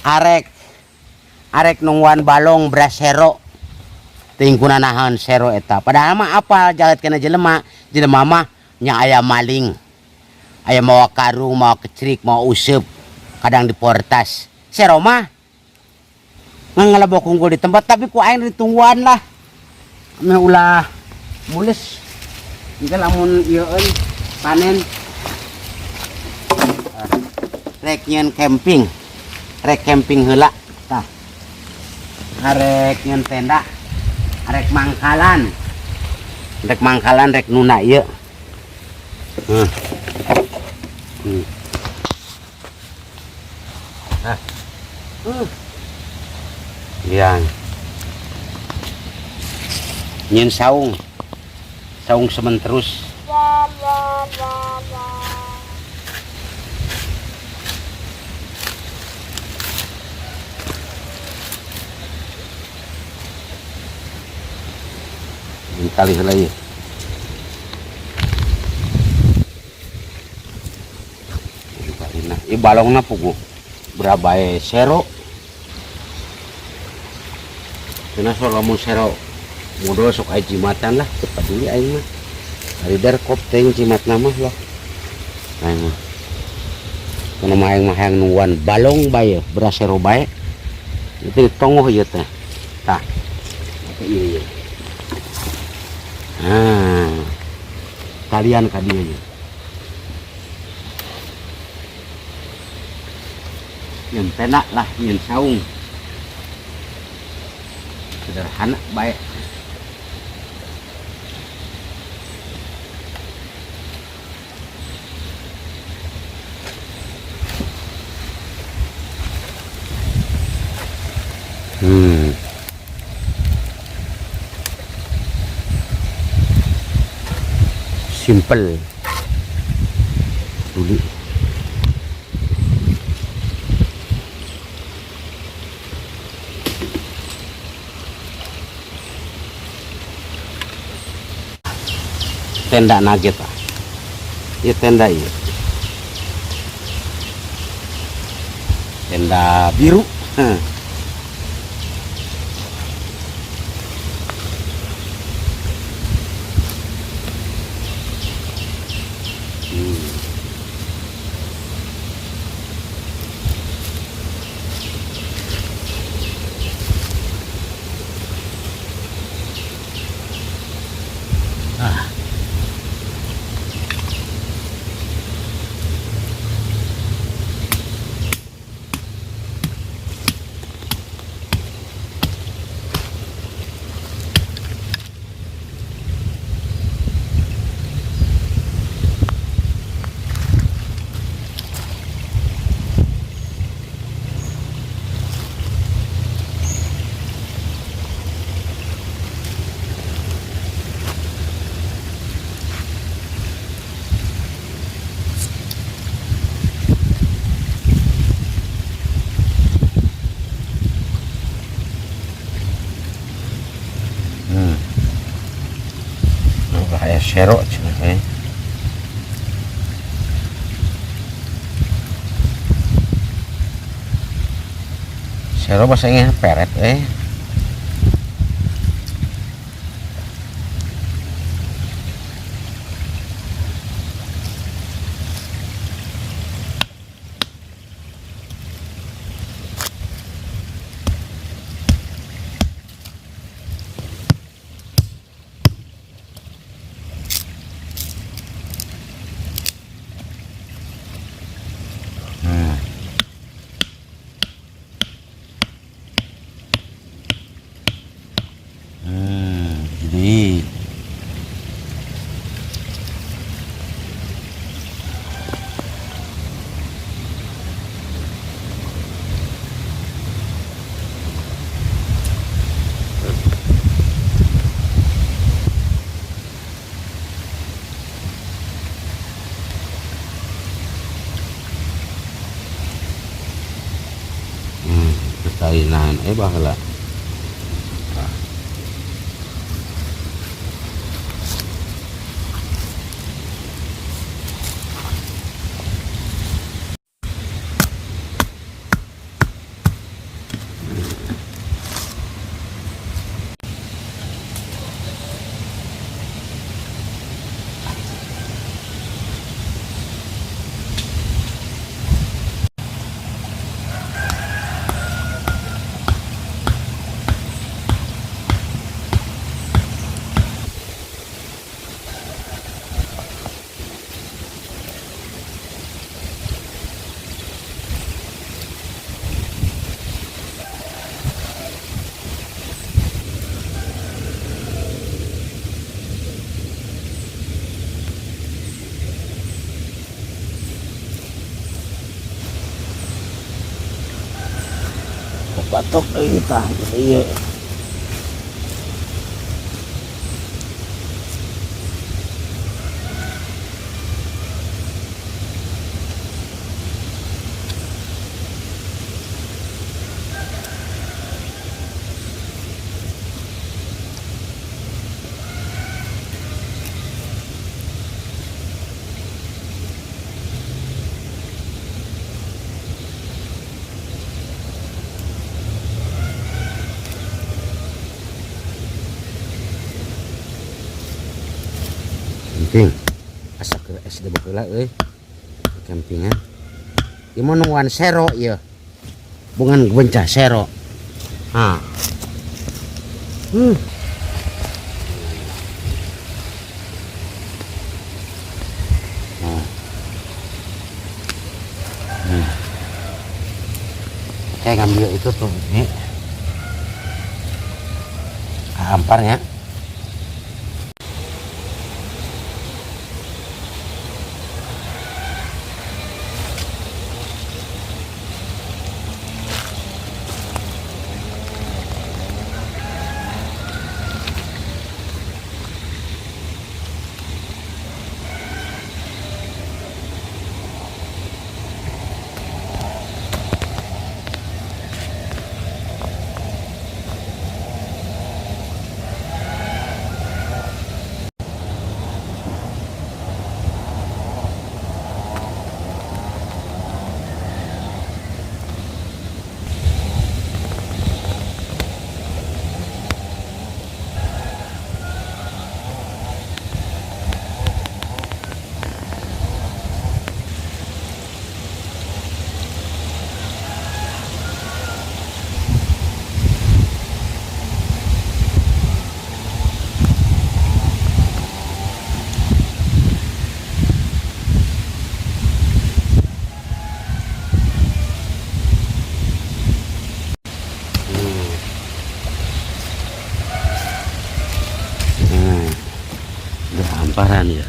Arek arek nungguan balong beras sero. Teuing kunanahan sero eta. Padahal mah apal jahat kana jelema, jelema mah nya aya maling. Aya mawa karung, mawa kecrik, mawa useup, kadang diportas. Sero mah ngalebok unggul di tempat tapi ku aing ditungguan lah. Meh ulah mules. Engke lamun ieu euy panen. Rek nyieun camping. Rek camping heula tah. Arek nyieun tenda. Arek mangkalan. Rek mangkalan rek nuna ieu. Ah. Iya. Nyieun saung. Saung semen terus. Tali heula ieu. Talina. Ieu balongna puguh. Berabae sero. Cenah sok lamun sero modal sok aya jimatan lah, teu peduli aing mah. Ari derkop teh jimatna mah lah. Aing mah. Kana mah aing mah hayang nungguan balong bae, beras sero bae. Itu ditongoh ieu teh. Tah. Itu ieu ieu. Nah, kalian ka dieu ieu. Nyeun tenda lah, nyeun saung. Sederhana bae. Simple. Tuli. Tenda nugget ah. Ieu tenda ieu. Tenda biru. Heh. Ah. Kayak serok cenah eh. Sero bahasa Inggris peret eh. Jadi talinan baheula. Batok deui tah ieu. Camping. Asa ke SD baheula euy. Campingan. Ieu mah nungguan sero ieu. Bungan bencah sero. Ha. Nah. Kayak ngambil itu tuh ini. Amparnya. Udah hamparan ya.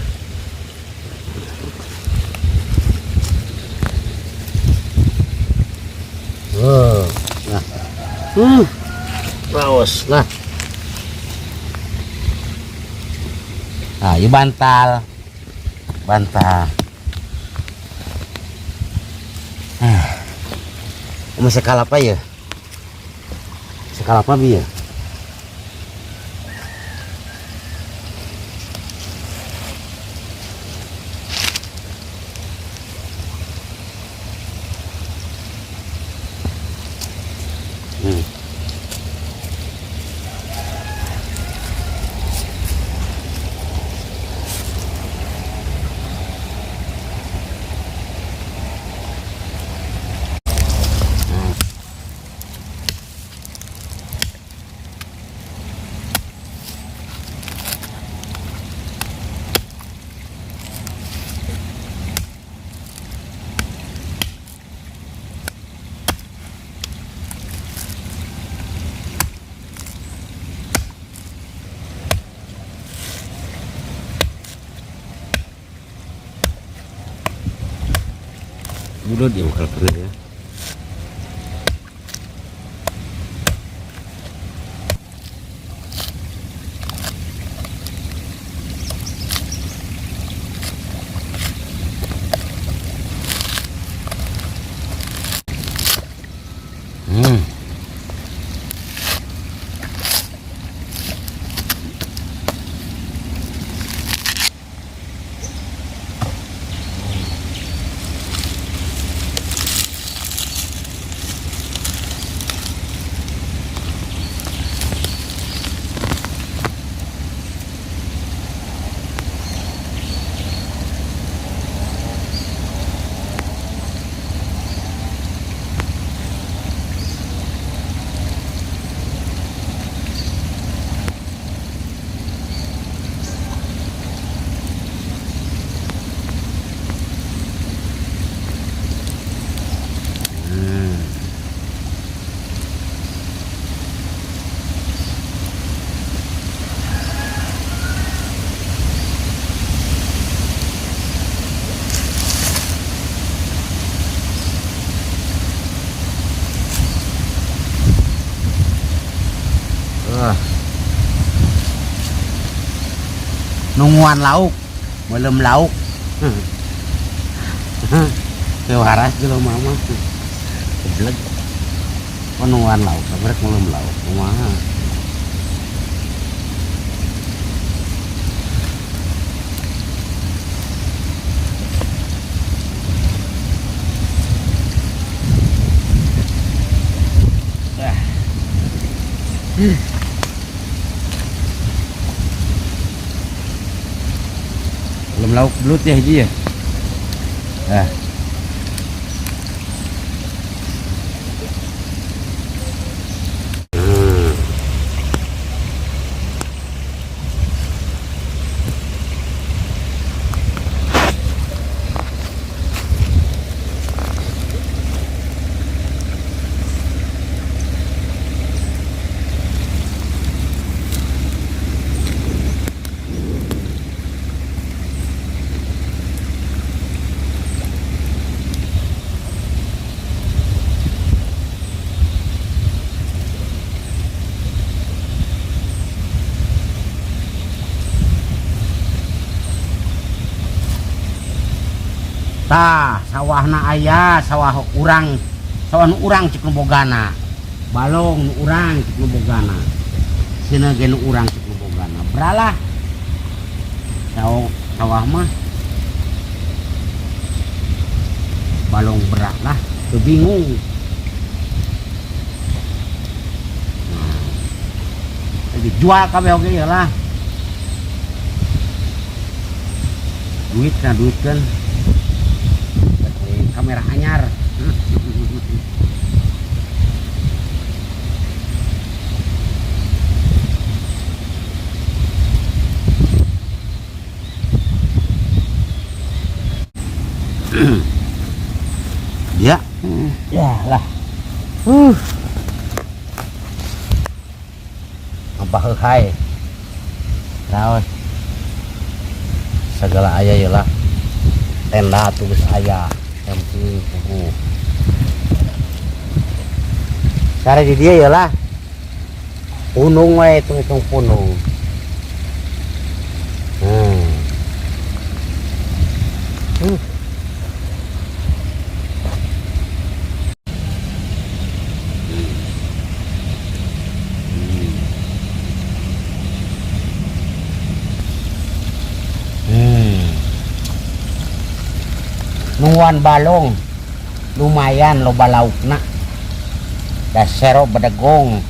Oh, nah. Raos. Nah. Nah, ini bantal. Bantal. Ah. Masih kalapa ya? Sekalapa bi ya? Dulu dia bakal keren ya. Nungguan lauk, meuleum lauk. Teu waras jelema mah. Goblog. Nungguan lauk, rek meuleum lauk kumaha. Belum lauk belut ya hiji ya. Ah. Tah, sawahna aya, sawah urang, sawah nu urang cik nu bogana. Balong nu urang cik nu bogana. Sieuna ge nu urang cik nu bogana. Beralah. Sawah, sawah mah balong berak lah, teu bingung. Nah, dijual kabeh oge ieu lah. Duit na duit kan. Kamera anyar. Ya. Ya lah. Apa hai. Raos. Segala aya ya lah. Tenda tuh geus aya. Camping pugu. Sare di dia ya lah. Punung we hitung-hitung punung. Nungguan balong lumayan loba laukna. Dasero bedegong.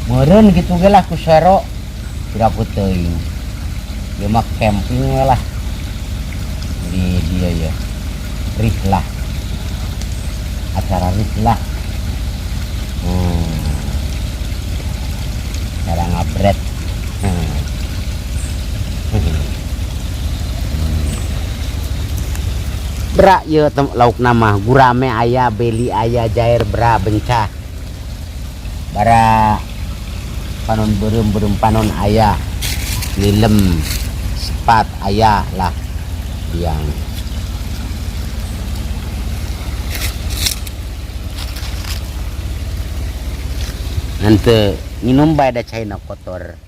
Meureun kitu ge lah ku sero. Tidak ku teuing. Ieu mah camping we lah. Di dia ya. Rihlah. Acara rihlah. Cara ngabret. Berak ye lauk nama gurame aya, beli aya, jair bera bencah. Bara panon beureum-beureum panon aya, nilem sepat aya lah yang nanti nginum bae da caina kotor.